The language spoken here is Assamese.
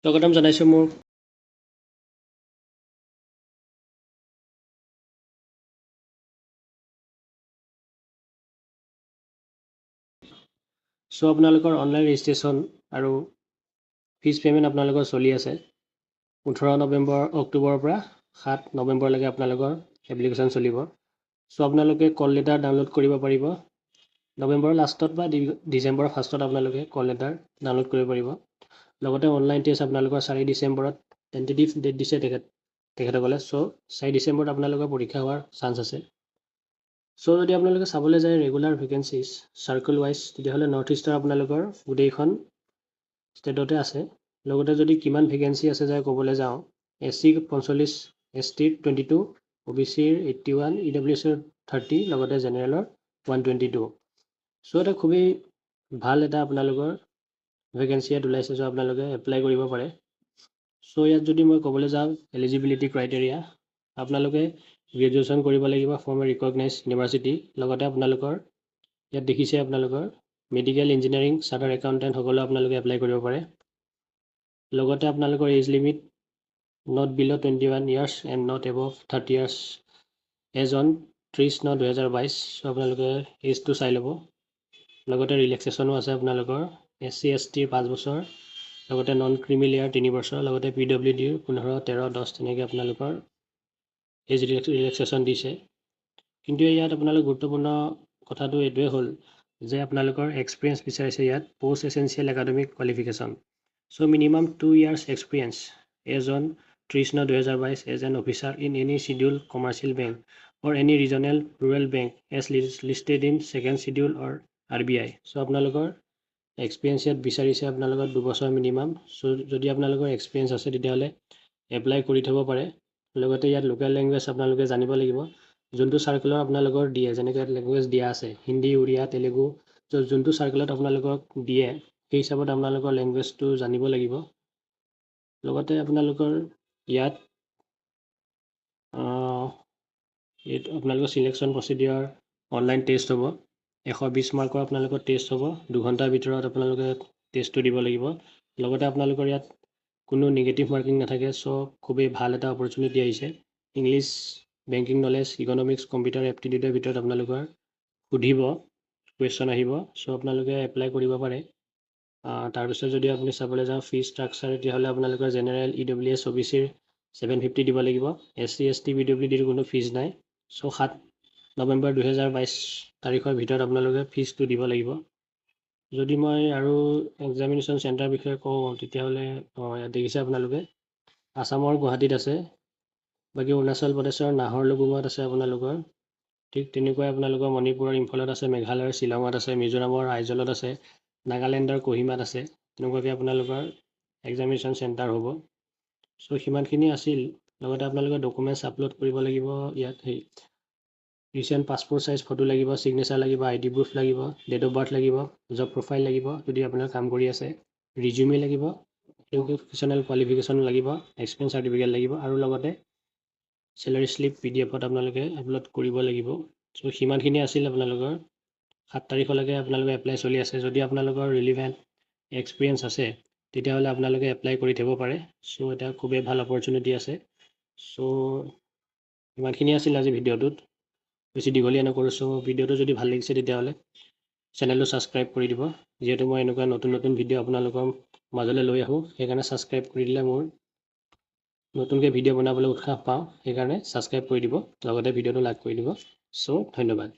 স্বাগতম জনাইছোঁ মোৰ চ' আপোনালোকৰ অনলাইন ৰেজিষ্ট্ৰেশ্যন আৰু ফিজ পে'মেণ্ট আপোনালোকৰ চলি আছে। 18 নৱেম্বৰ অক্টোবৰৰ পৰা 7 নৱেম্বৰলৈকে আপোনালোকৰ এপ্লিকেশ্যন চলিব। চ' আপোনালোকে কল লেটাৰ ডাউনলোড কৰিব পাৰিব নৱেম্বৰৰ লাষ্টত বা ডিচেম্বৰৰ ফাৰ্ষ্টত। আপোনালোকে কল লেটাৰ ডাউনলোড কৰিব পাৰিব। লগতে অনলাইন টেষ্ট আপোনালোকৰ 4 ডিচেম্বৰত টেণ্টেটিভ ডেট দিছে তেখেতসকলে। চ' 4 ডিচেম্বৰত আপোনালোকৰ পৰীক্ষা হোৱাৰ চান্স আছে। চ' যদি আপোনালোকে চাবলৈ যায় ৰেগুলাৰ ভেকেঞ্চিজ চাৰ্কল ৱাইজ, তেতিয়াহ'লে নৰ্থ ইষ্টৰ আপোনালোকৰ গোটেইখন ষ্টেটতে আছে। লগতে যদি কিমান ভেকেঞ্চি আছে যায় ক'বলৈ যাওঁ, এছ চি 45, এছ টিৰ 22, অ' বি চিৰ 81, ই ডাব্লিউ এছৰ 30, লগতে জেনেৰেলৰ 122। চ' এটা খুবেই ভাল এটা আপোনালোকৰ ভেকেঞ্চি ইয়াত ওলাইছে। চ' আপোনালোকে এপ্লাই কৰিব পাৰে। চ' ইয়াত যদি মই ক'বলৈ যাওঁ এলিজিবিলিটি ক্ৰাইটেৰিয়া, আপোনালোকে গ্ৰেজুৱেশ্যন কৰিব লাগিব ফ্ৰম এ ৰিকগনাইজ ইউনিভাৰ্চিটি। লগতে আপোনালোকৰ ইয়াত দেখিছে আপোনালোকৰ মেডিকেল, ইঞ্জিনিয়াৰিং, চাৰ্টাৰ্ড একাউণ্টেণ্ট সকলো আপোনালোকে এপ্লাই কৰিব পাৰে। লগতে আপোনালোকৰ age limit not below 21 years and not above 30 years as on 30/9/2022। চ' আপোনালোকে এজটো চাই ল'ব। লগতে ৰিলেক্সেশ্যনো আছে আপোনালোকৰ এছ চি, এছ টিৰ 5 বছৰ, লগতে নন ক্ৰিমি লেয়াৰ 3 বছৰ, লগতে পি ডব্লিউ ডিৰ 15, 13, 10, তেনেকৈ আপোনালোকৰ এজ ৰিলেক্সেশ্যন দিছে। কিন্তু ইয়াত আপোনালোক গুৰুত্বপূৰ্ণ কথাটো এইটোৱে হ'ল যে আপোনালোকৰ এক্সপিৰিয়েঞ্চ বিচাৰিছে ইয়াত post essential academic qualification. So minimum 2 years experience as on 30/9/2022 as an officer in any schedule commercial bank or any regional rural bank as listed in second schedule or RBI। So আপোনালোকৰ এক্সপিৰিয়েঞ্চ ইয়াত বিচাৰিছে আপোনালোকৰ 2 বছৰ মিনিমাম। চ' যদি আপোনালোকৰ এক্সপিৰিয়েঞ্চ আছে, তেতিয়াহ'লে এপ্লাই কৰি থ'ব পাৰে। লগতে ইয়াত লোকেল লেংগুৱেজ আপোনালোকে জানিব লাগিব, যোনটো চাৰ্কুলাৰ আপোনালোকৰ দিয়ে। যেনেকৈ ইয়াত লেংগুৱেজ দিয়া আছে হিন্দী, উৰিয়া, তেলেগু। চ' যোনটো চাৰ্কুলাৰত আপোনালোকক দিয়ে, সেই হিচাপত আপোনালোকৰ লেংগুৱেজটো জানিব লাগিব। লগতে আপোনালোকৰ ইয়াত এইটো আপোনালোকৰ চিলেকশ্যন প্ৰচিডিঅ'ৰ অনলাইন টেষ্ট হ'ব। 120 মাৰ্কৰ আপোনালোকৰ টেষ্ট হ'ব। 2 ঘণ্টাৰ ভিতৰত আপোনালোকে টেষ্টটো দিব লাগিব। লগতে আপোনালোকৰ ইয়াত কোনো নিগেটিভ মাৰ্কিং নাথাকে। চ' খুবেই ভাল এটা অপৰচুনিটি আহিছে। English, banking knowledge, economics, computer এপ্টিটিউডৰ ভিতৰত আপোনালোকৰ সুধিব, কুৱেশ্যন আহিব। চ' আপোনালোকে এপ্লাই কৰিব পাৰে। তাৰপিছত যদি আপুনি চাবলৈ যাওঁ ফিজ ষ্ট্ৰাকচাৰ, তেতিয়াহ'লে আপোনালোকৰ জেনেৰেল, ই ডব্লিউ এছ, অ' বি চিৰ 750 দিব লাগিব। S C, S T, P W ডিৰ কোনো ফিজ নাই। চ' 7 নৱেম্বৰ 2022 তাৰিখৰ ভিতৰত আপোনালোকে ফিজটো দিব লাগিব। যদি মই আৰু এক্সামিনেশ্যন চেণ্টাৰ বিষয়ে কওঁ, তেতিয়াহ'লে ইয়াত দেখিছে আপোনালোকে আছামৰ গুৱাহাটীত আছে, বাকী অৰুণাচল প্ৰদেশৰ নাহৰলগুঙত আছে আপোনালোকৰ। ঠিক তেনেকুৱাই আপোনালোকৰ মণিপুৰৰ ইম্ফলত আছে, মেঘালয়ৰ শ্বিলঙত আছে, মিজোৰামৰ আইজলত আছে, নাগালেণ্ডৰ কহিমাত আছে। তেনেকুৱাকৈ আপোনালোকৰ এক্সামিনেশ্যন চেণ্টাৰ হ'ব। চ' সিমানখিনি আছিল। লগতে আপোনালোকে ডকুমেণ্টছ আপলোড কৰিব লাগিব ইয়াত। সেই ৰিচেণ্ট পাছপৰ্ট চাইজ ফটো লাগিব, ছিগনেচাৰ লাগিব, আই ডি প্ৰুফ লাগিব, ডেট অফ বাৰ্থ লাগিব, জব প্ৰফাইল লাগিব যদি আপোনাৰ কাম কৰি আছে, ৰিজিউমি লাগিব, এডুকেশ্যনেল কোৱালিফিকেশ্যন লাগিব, এক্সপিৰিয়েঞ্চ চাৰ্টিফিকেট লাগিব আৰু লগতে চেলাৰী শ্লিপ পিডিএফত আপোনালোকে আপলোড কৰিব লাগিব। চ' সিমানখিনি আছিল আপোনালোকৰ। 7 তাৰিখলৈকে আপোনালোকে এপ্লাই চলি আছে। যদি আপোনালোকৰ ৰিলিভেণ্ট এক্সপিৰিয়েঞ্চ আছে, তেতিয়াহ'লে আপোনালোকে এপ্লাই কৰি থ'ব পাৰে। চ' এটা খুবেই ভাল অপৰচুনিটি আছে। চ' ইমানখিনি আছিল আজি ভিডিঅ'টোত, বেছি দীঘলীয়া নকৰোঁ। চ' ভিডিঅ'টো যদি ভাল লাগিছে, তেতিয়াহ'লে চেনেলটো ছাবস্ক্ৰাইব কৰি দিব। যিহেতু মই এনেকুৱা নতুন নতুন ভিডিঅ' আপোনালোকৰ মাজলৈ লৈ আহোঁ, সেইকাৰণে ছাবস্ক্ৰাইব কৰি দিলে মোৰ নতুনকৈ ভিডিঅ' বনাবলৈ উৎসাহ পাওঁ। সেইকাৰণে ছাবস্ক্ৰাইব কৰি দিব, লগতে ভিডিঅ'টো লাইক কৰি দিব। চ' ধন্যবাদ।